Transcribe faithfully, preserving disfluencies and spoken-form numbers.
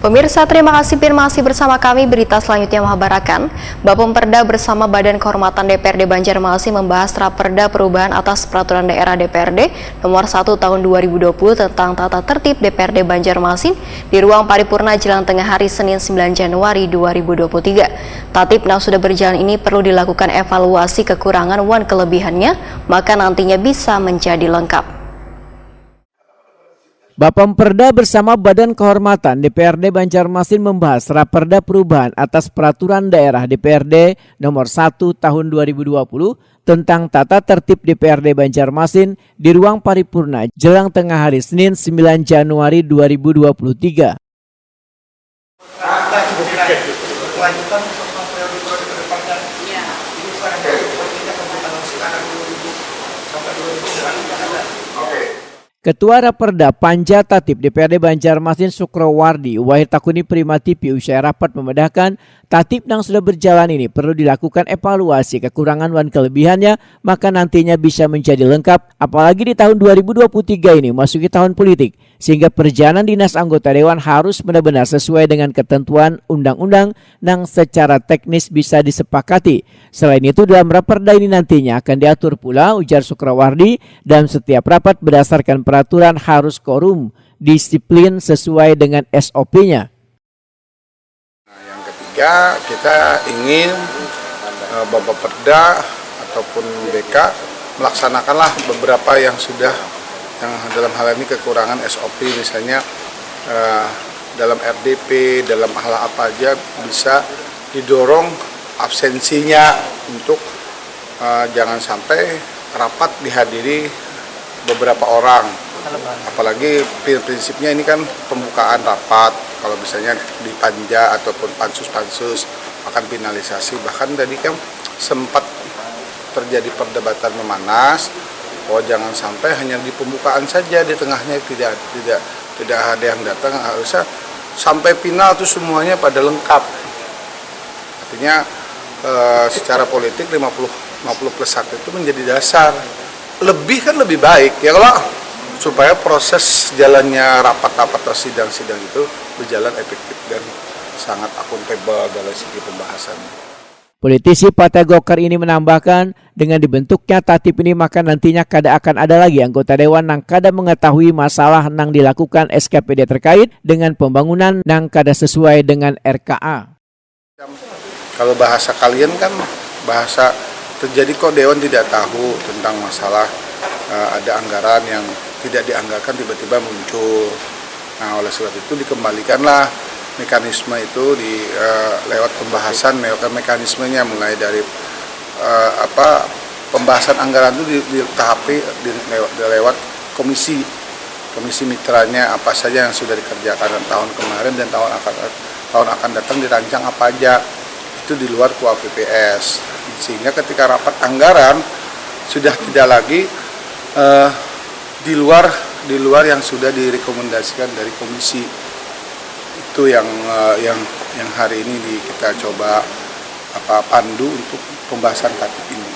Pemirsa, terima kasih pin masih bersama kami. Berita selanjutnya mahabarakan, Bapemperda bersama Badan Kehormatan D P R D Banjarmasin membahas Raperda Perubahan atas Peraturan Daerah D P R D Nomor satu Tahun dua ribu dua puluh tentang Tata Tertib D P R D Banjarmasin di ruang paripurna jelang tengah hari, Senin, sembilan Januari dua ribu dua puluh tiga. Tatip nang sudah berjalan ini perlu dilakukan evaluasi kekurangan wan kelebihannya, maka nantinya bisa menjadi lengkap. Bapemperda bersama Badan Kehormatan D P R D Banjarmasin membahas Raperda Perubahan atas Peraturan Daerah D P R D Nomor satu Tahun dua ribu dua puluh tentang Tata Tertib D P R D Banjarmasin di ruang paripurna jelang tengah hari, Senin, sembilan Januari dua ribu dua puluh tiga. Lanjutan untuk periode-periode ke depannya, ini sekarang, ini akan kita announce akan dua ribu sampai dua ribu sembilan belas ada. Oke. Ketua Raperda Panja Tatip D P R D Banjarmasin, Sukrowardi, wahid takuni Prima T V usai rapat, memedahkan, tatip nang sudah berjalan ini perlu dilakukan evaluasi kekurangan wan kelebihannya, maka nantinya bisa menjadi lengkap, apalagi di tahun dua ribu dua puluh tiga ini masuki tahun politik, sehingga perjalanan dinas anggota dewan harus benar-benar sesuai dengan ketentuan undang-undang nang secara teknis bisa disepakati. Selain itu, dalam raperda ini nantinya akan diatur pula, ujar Sukrawardi, dalam setiap rapat berdasarkan peraturan harus korum, disiplin sesuai dengan S O P-nya. Nah, yang ketiga, kita ingin, eh, Bapemperda ataupun B K melaksanakanlah beberapa yang sudah, yang dalam hal ini kekurangan S O P, misalnya, eh, dalam R D P, dalam hal apa aja bisa didorong absensinya untuk, eh, jangan sampai rapat dihadiri beberapa orang. Apalagi pri-, prinsipnya ini kan pembukaan rapat, kalau misalnya di panja ataupun pansus-pansus akan finalisasi. Bahkan tadi kan sempat terjadi perdebatan memanas, oh, jangan sampai hanya di pembukaan saja, di tengahnya tidak, tidak, tidak ada yang datang, harusnya sampai final tuh semuanya pada lengkap. Artinya, eh, secara politik lima puluh, lima puluh plus satu itu menjadi dasar. Lebih kan lebih baik, ya kalau, supaya proses jalannya rapat-rapat atau sidang-sidang itu berjalan efektif dan sangat akuntabel dalam segi pembahasan. Politisi Partai Golkar ini menambahkan, dengan dibentuknya tatip ini, maka nantinya kada akan ada lagi anggota dewan nang kada mengetahui masalah nang dilakukan S K P D terkait dengan pembangunan nang kada sesuai dengan R K A. Kalau bahasa kalian kan, bahasa terjadi kok dewan tidak tahu tentang masalah, eh, ada anggaran yang tidak dianggarkan tiba-tiba muncul. Nah, oleh sebab itu dikembalikanlah mekanisme itu di, eh, lewat pembahasan, lewat mekanismenya, mulai dari, eh, apa, pembahasan anggaran itu di, di tahapi di, lewat, lewat komisi, komisi mitranya apa saja yang sudah dikerjakan tahun kemarin dan tahun akan, tahun akan datang dirancang apa aja. Itu di luar K U A P P S. Sehingga ketika rapat anggaran sudah tidak lagi, eh, di luar, di luar yang sudah direkomendasikan dari komisi. Itu yang, eh, yang, yang hari ini di, kita coba, apa, pandu untuk pembahasan tatip ini.